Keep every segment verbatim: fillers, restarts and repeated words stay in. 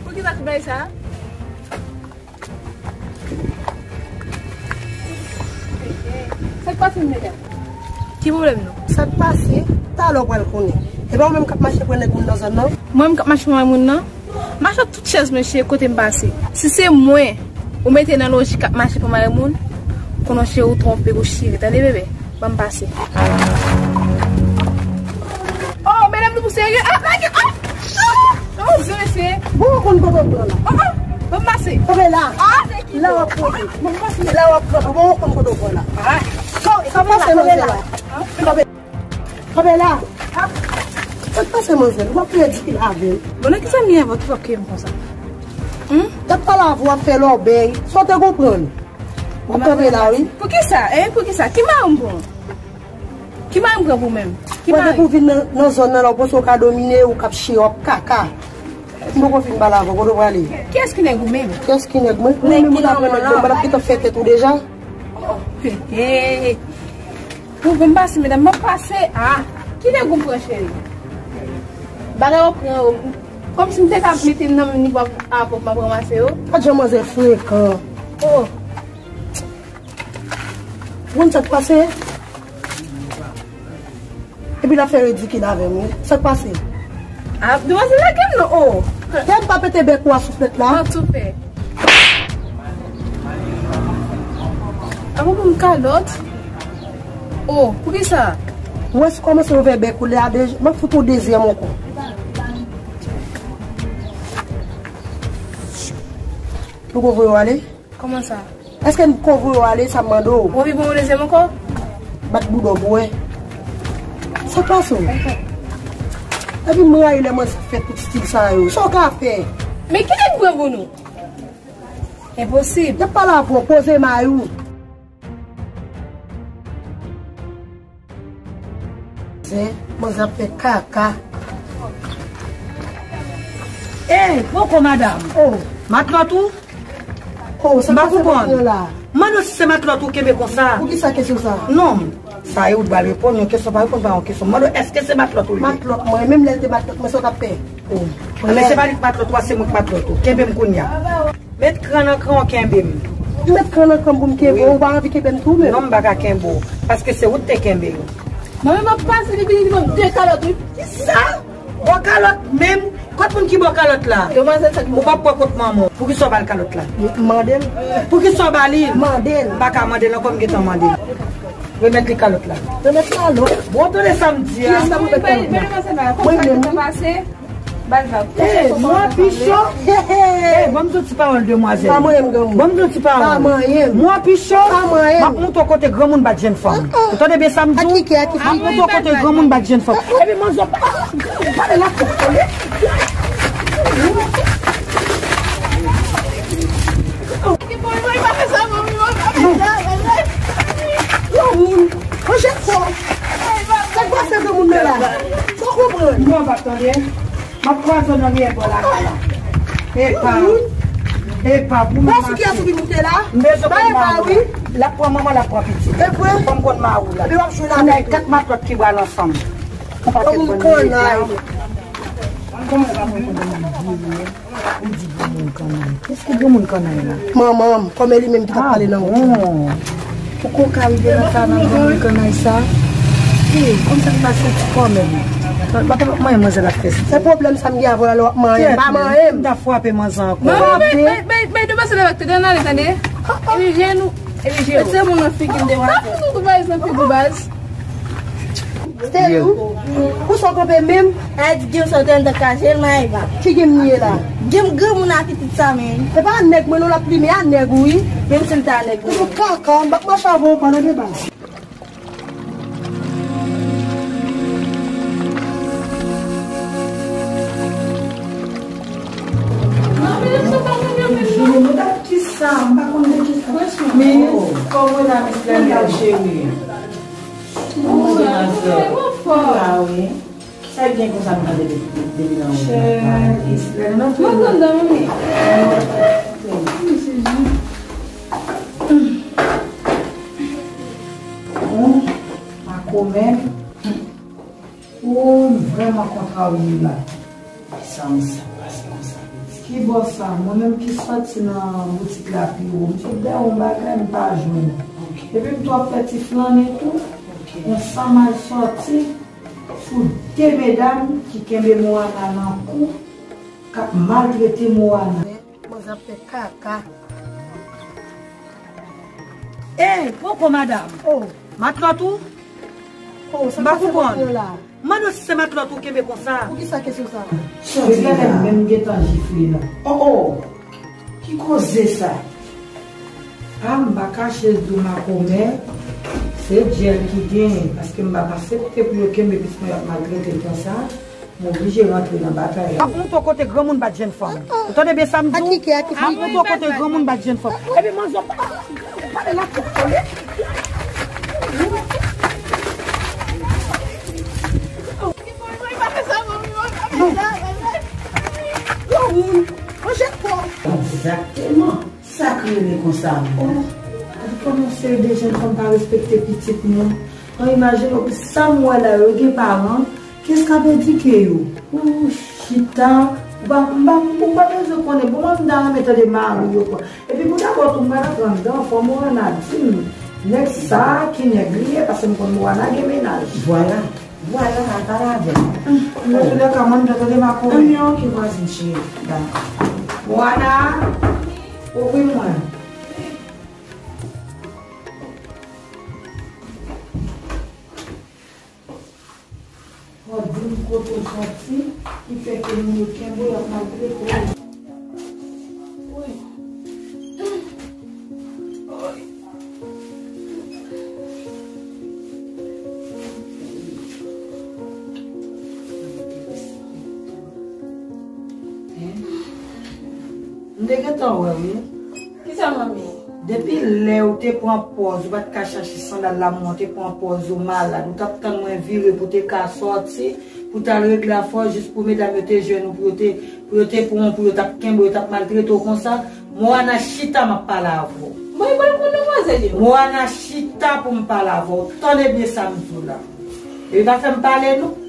Poukisa ti bay sa? Sa k pase, medam? Ki pwoblèm nou? Sa k pase? Talè w pral konnen. E pa ou menm k ap mache pran nèg moun nan zòn nan? Mwen menm k ap mache pran moun nan? M a sot tout chèz mesye kote m pase. Si se mwen ou mete nan lojik ap mache pou mare moun, konnen se ou twonpe ou chire. Tande bebe, ban m pase. Oh, medam nou pou serye. Ah, lage, ah, oh, oh, mesye. Bon, ou konn kote w pran la. Oh, oh, ban m pase. Kanpe la. Ah, se ki la w ap kanpe. Ban m pase. La w ap kanpe. Bon, ou konn kote w pran la. Ah, sa pase manzè la. Kanpe. Kanpe la. Sa k pase manzè? Ou ap fè ridikil avè m. Bon, nan ki sa m ye avè w, ki w ap kriye m konsa? Hmm? T ap pale avè w, w ap fè lòbèy. Sa w te konprann? W ap kanpe la, wi. Poukisa? Eh, poukisa? Ki mari m pran? Ki mari m pran pou menm? Ki mari? Mwen depi w vin nan, nan zòn nan la, w panse w ka domine, ou k ap chire, w ap kaka. M poko fin pale avè w, kote w prale? Kiyès ki nèg ou menm? Kiyès ki nèg mwen? Ou menm ou ta pran nèg mwen, m pa t ap gentan fè tèt ou deja. He, he. Bon, bon, m pase, medam, m ap pase. Ah, ki nèg ou pran, cheri? Bagay ou pran yo. Kòmsi m te ka mete m nan menm nivo a, a pòp m ap ranmase yo. Pa jan manzè frekan. Oh. Ou konn sa k pase? Epi l ap fè ridikil avè m, wi. Sa k pase? Ah, demwazèl, lage m non, oh. Tè m pa pete bèk ou a souflèt la. Mwen tou fè. A, ou ban m kalòt? Oh, poukisa? Ou wè si w kòmanse ouvè bèk ou, lè a de, m ap fout ou dezyèm ankò. Poko voye w ale? Kòman sa? Èske m poko voye w ale, sa m mande w? Ou anvi ban m yon dezyèm ankò? Bat bouda w pou wè. Sa k pase w? Epi m rayi lè manzè fè tout stil sa yo. Sa w ka fè? Men ki nèg pran pou nou? Enposib. Y ap pale avè w, poze mayi w. Manzè, manzè ap fè kaka. Ey, poko madanm. Oh. Matlòt ou? Oh, sa m pa konprann. Mande w si se matlòt ou kenbe konsa. Poukisa kesyon sa? Non, sa e ou t pral reponn yon kesyon, pa reponn pa yon kesyon. Mande w èske se matlòt ou li ye? Matlòt mwen, menm lè l te matlòt mwen, sa w t ap fè? Oh. Men se pa li k matlòt ou a, se mwen k matlòt ou. Kenbe m kounye a. Met kran nan kran w, kenbe m. Ou met kran nan kran m pou m kenbe w, ou pa anvi kenbe m tou menm? Non, m pa ka kenbe w, paske se ou t te kenbe yo. Mwen menm m ap pase, li vini, li ban m de kalòt, wi. Kisa? Ba w kalòt menm? Kot moun ki ba w kalòt la? Demwazèl sa ki... Ou p ap pran kot manman w. Poukisa w ba l kalòt la? M mande l. Poukisa w ba li l? M mande l. M pa ka mande l ankò, m gentan mande l. Remèt li kalòt la. Remèt kalòt? Bon, tande sa m di a. Kiyès k ap remèt kalòt la? Mwen menm, wi. Ba l vag. Eh, mwen pi cho. Eh, ban m di w ti pawòl, demwazèl. Pa manyen m, granmoun. Ban m di w ti pawòl. Pa manyen m. Mwen pi cho. Pa manyen m. M ap montre w kote granmoun bat jèn fanm. Ou tande byen sa m di w? M ap montre w kote granmoun bat jèn fanm. Epi manzè, pale la, tande. Granmoun, manje kò. Sa k pase granmoun nan la? Sa w konprann? Non, pa tande. M ap kwaze nan miyè bò lakay la. Epa, epa, pou mwen. Pasi ki a soubi moute la? M bezwen konn mawi. L ap pran manman, l ap pran pitit. E vre? Fò m konn mawi la. Epi w ap jwe la avèk kat matlòt ki pral ansanm. Yon pakèt moun kannay. Kòman l ap reponn nan manje? Ou di granmoun kannay. Kiyès ki granmoun kannay la? Manman m, kòm e li menm ki t ap pale nan wout la. Ah bon. Ou ko ka rive nan ka nan granmoun kannay sa? Hey, kòm sa k pase ti kòmè m. Mwen pa t ap manyen manzè l ap fè sa. Se pwoblèm sa m gen avè w la, lè w ap manyen m, pa manyen m. M ta frape manzè ankò. Manman, bay, bay, bay, bay demwazèl la vag, tande, ann ale, tande. Epi je nou, epi je yo. Mete moun nan figi m demwazèl. Pa fout ou valiz nan figi w baz. Stelou, pou sa w kanpe menm? A di gen sa w te anndan kache l, Maeva. Ki gen m ye la? Gen m granmoun ak pitit sa menm. E pa nèg mwen non l ap plimen a nèg ou wi. Menm si l ta nèg mwen. Ou kaka, m p ap mache avè w pa nan deba. Miss Lènda, cheri. Bonjou, manzè. Kòman w fè? Sa gen konsa m tande depi, depi nan ou. Chè, Miss Lènda, nan. Mwen kontan, manmi. Bon, makomè. Ou vrèman kontrarye la. Sa m sa pase konsa, pitit? Ki bò sa? Mwen menm ki sòti nan boutik la pi wo. M sot dèyè yon bagay, m pa jwenn. Ok. Epi m tou ap fè ti flannen tou. Ok. Konsa m al sòti sou de medam ki kenbe Moana nan kou, k ap maltrete Moana. Manzè ap fè kaka. Ey, poko madanm. Oh. Matlòt ou? Oh, sa m pa konprann. M mande w si se matlòt ou kenbe konsa. Poukisa kesyon sa? Sa w di la? Menm gentan jifle la. Oh, oh. Ki koze sa? A, m pa kache di w makomè. Se djèl ki genyen. Paske m pa aksepte pou yo kenbe pitit mwen y ap maltrete l konsa. M oblije rantre nan batay la. M ap montre w kote granmoun bat jèn fanm. Ou tande byen sa m di w? M ap montre w kote granmoun bat jèn fanm. Epi manzè, pale la tout kole. Granmoun, manje kò. Egzakteman. Sa k rele konsa menm? Oh, kòman se de jèn fanm pa respekte pitit nou? An, imajine w, sa m wè la yo gen paran, kiyès k ap edike yo? Ou chita, ou pa, m pa, ou pa bezwen konnen. Bon, mwen, m ta renmen tande mari yo, kwa. Epi pou dabò tou, m pa rantre anndan, fò Moana di m, nèg sa a, ki nèg li ye, paske m konn Moana gen mennaj. Vwala. Vwala, al pale avè l. Nan tou lè ka, mwen, m ta tande makomè. Ann, yon ki vwazin cheri. Dakò. Moana, ouvri mwen. Fò di m kote w sòti, ki fè ke moun yo kenbe w, y ap maltrete w. Wi. M te gentan wè w, wi. Kisa, manmi? Depi lè ou te pran pòz, ou pa t ka chache sandal la, mwen te pran pòz ou malad, ou t ap tann mwen vire pou te ka sòti, pou t al regle afè w, jis pou medam yo te jwenn ou, pou yo te, pou yo te pran w, pou yo t ap kenbe w, yo t ap maltrete w konsa. Moana chita, m ap pale avè w. Mwen, mwen konn demwazèl yo. Moana chita pou m pale avè w. Tande byen sa m di w la. Epi pa fè m pale, non.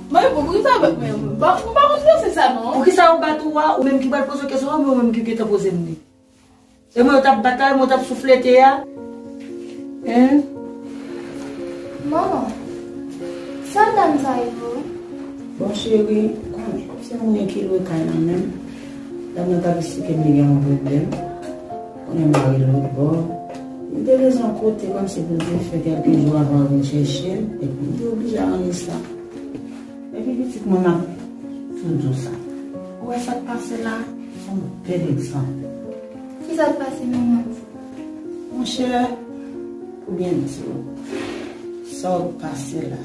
Mwen, bon, poukisa w bat mwen? M pa, m pa konn pase sa, non. Poukisa yo bat ou a? Ou menm ki pral poze kesyon an, oubyen ou menm ki gentan poze m li? E mwen yo t ap bat la, e mwen yo t ap souflete a? Hein? Manman, sa dam sa yo? Bon, cheri, konnen, se moun ki lwe kay nan menm. Dam nan t ap esplike m li gen yon pwoblèm. Konnen mari l lòt bò. Li te bezwen kote kòmsi pou l te fè kèlke jou avan yo vin chèche l, epi li te oblije al nan lis la. Epi pitit mwen, m ap tou di w sa. Ou wè sa k pase la? Se yon bèl egzanp. Kisa k pase, manman? Monchè, pou byen di w, sa w pase la,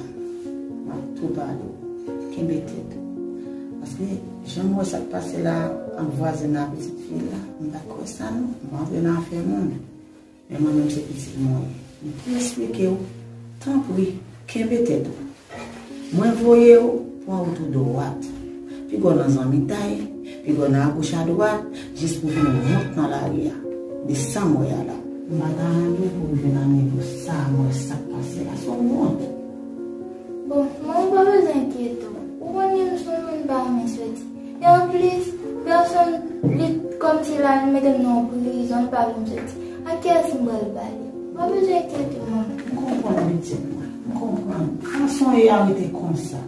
m ap tou pale w. Kenbe tèt ou. Paske, jan m wè sa k pase la, ant vwazin nan ak pitit fi l la, m pa t kwè sa, non. M pa antre nan afè moun. Men mwen menm se pitit mwen ye. M te esplike w, tanpri, kenbe tèt ou. Mwen voye w pran wout ou dwat. Piga w nan zanmitay, piga w nan agoch adwat, jis pou vin wont nan lari a. De sa m wè a la. M pa ta renmen pou w vin nan nivo sa, m wè sa k pase la, se yon wont. Bon, manman, ou pa bezwen enkyete w. Ou konnen m se yon moun m pa renmen soti. E anplis, pèsonn, li kòmsi la, li mete m nan yon prizon, li pa vle m soti. Ak kiyès m pral pale? Ou pa bezwen enkyete w, manman. M konprann, pitit mwen. M konprann. Fason w ye a rete konsa.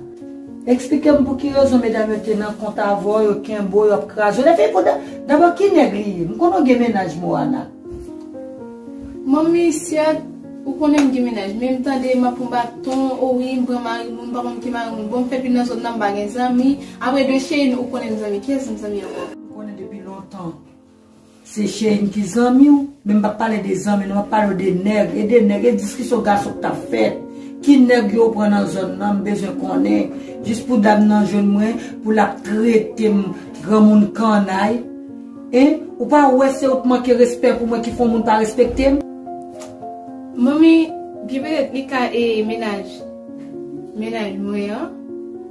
Eksplike m pou ki rezon medam yo te nan kont avè w, yo kenbe w, yo ap kraze w. Lè fini pou da-, dabò ki nèg li ye? M konnen w gen mennaj, Moana. Manmi, sèt, ou konnen m gen mennaj, men m tande m ap pran baton, o wi, m pran mari moun, m pa konn ki mari moun. Bon, m fèt vin nan zòn nan, m pa gen zanmi. Apre de Cheyenne, ou konnen m zanmi kiyès, m zanmi ankò? M konnen depi lontan se Cheyenne ki zanmi w, men m p ap pale de zanmi, non, m ap pale w de nèg, e de nèg, e diskisyon gason k t ap fèt. Ki nèg yo pran nan zòn nan, m bezwen konnen, jis pou dam nan jwenn mwen, pou l ap trete m granmoun kannay. Hein? Ou pa wè se ou t manke respè pou mwen ki fè yon moun pa respekte m? Manmi, byen petèt li ka e mennaj, mennaj mwen an.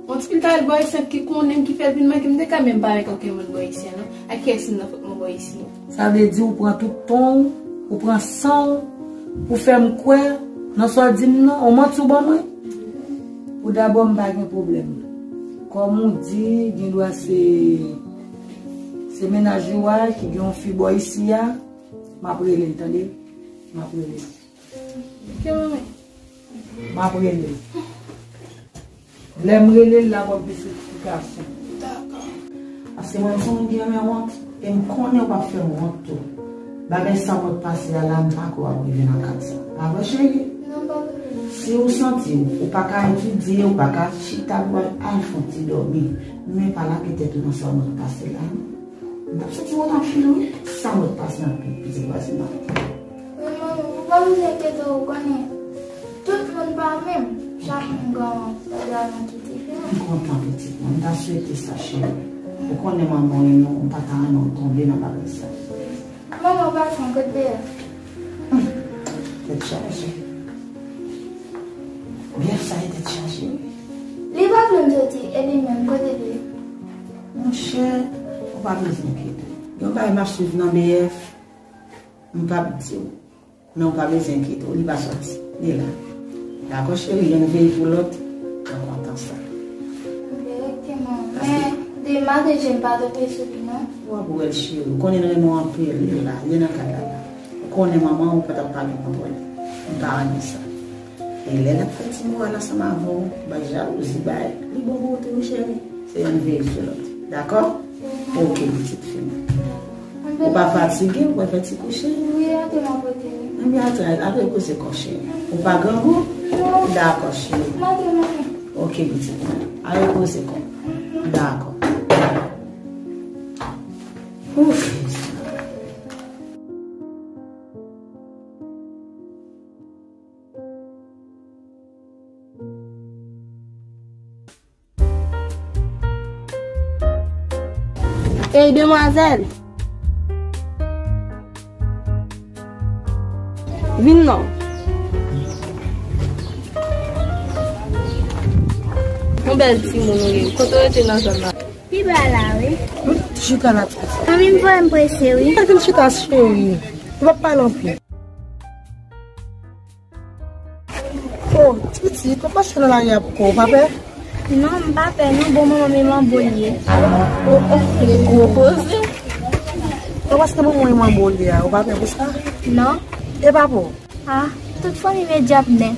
On ti pil ka al bò isi ki konnen m ki fè l vin manke m, m te ka menm pa met okenn moun bò isi a non. A kiyès m nan fòk mwen bò isi? Sa vle di ou pran tout tan w, ou pran san w, pou fè m kwè nan sa w di m nan, ou manti w ban mwen? Pou dabò m pa gen pwoblèm. Kòm ou di, gen dwa se, se mennaj ou a ki gen yon fi bò isi a, m ap rele l, tande? M ap rele l. Ok, manmi. M ap rele l. Lè m rele l la, w ap gen esplikasyon. Dakò. Paske mwen se yon moun ki renmen wont, e m konnen w p ap fè m wont tou. Bagay sa mwen pase a la, m pa kwè w ap rive nan kad sa. Pa vre, cheri? Non, pa vre. Si w santi w, ou pa ka etidye, ou pa ka chita, w al, al fè yon ti dòmi. Men pa lage tèt ou nan sa mwen pase la, non. M t ap santi wont anpil, wi. Sa mwen pase anpil, pitit vwazen an. Wi, manmi, ou pa bezwen enkyete w, ou konnen. Tout moun pa menm. Chak moun gen yon pwoblèm ki diferan. M kontan, pitit mwen. M ta swete sa, cheri. Ou konnen manman w renmen w, m pa ta renmen w tonbe nan bagay sa. Manman w pa fè yon kote. Hmm. Tèt chaje. Bèf sa e tèt chaje, wi. Li pa vle m soti, e li menm, kote l ye? Monchè, ou pa bezwen enkyete w. Gen yon bagay m ap swiv nan B F, m p ap di w. Men ou pa bezwen enkyete w, li pa sòti. Li la. Dakò, cheri, yonn veye pou lòt. Mwen kontan sa. Direkteman. Men, demen deja m pa twonpe sou li, non. W ap wè l, cheri. Ou konnen l renmen w anpil, li la. Li nan kay la, la. Ou konnen manman w pa t ap pa gen kontwòl. M pa renmen sa. E lè l ap fè ti moral ansanm avè w, bay jalouzi, bay, li bon pou ou tou, wi, cheri. Se yonn veye sou lòt. Dakò? Ok, pitit fi m. Ou pa fatige, ou pa fè ti kouche? Wi, antre m ap pote wi. Ebyen, antre, al repoze kò w, cheri. Ou pa grangou? Non. Dakò, cheri. M antre, manmi. Ok, pitit mwen. Al repoze kò w. Dakò. Ouf. Ey, demwazèl! Vin non. Yon bèl timoun ou ye. Kote w rete nan zòn nan? Pi ba la, wi. Chita la, ti pitit. Manmi, m voye m prese, wi. Vin chita, cheri. Nou p ap pale anpil. Oh, ti pitit, w ap mache nan lari a pou kò w, ou pa pè? Non, m pa pè, non, bon, manman, men manbo l ye. Oh, oh, li gwo koze. Non, paske manman w e manbo l ye a, ou pa pè pou sa? Non. E papa w? Ah, tout fanmi men dyab men.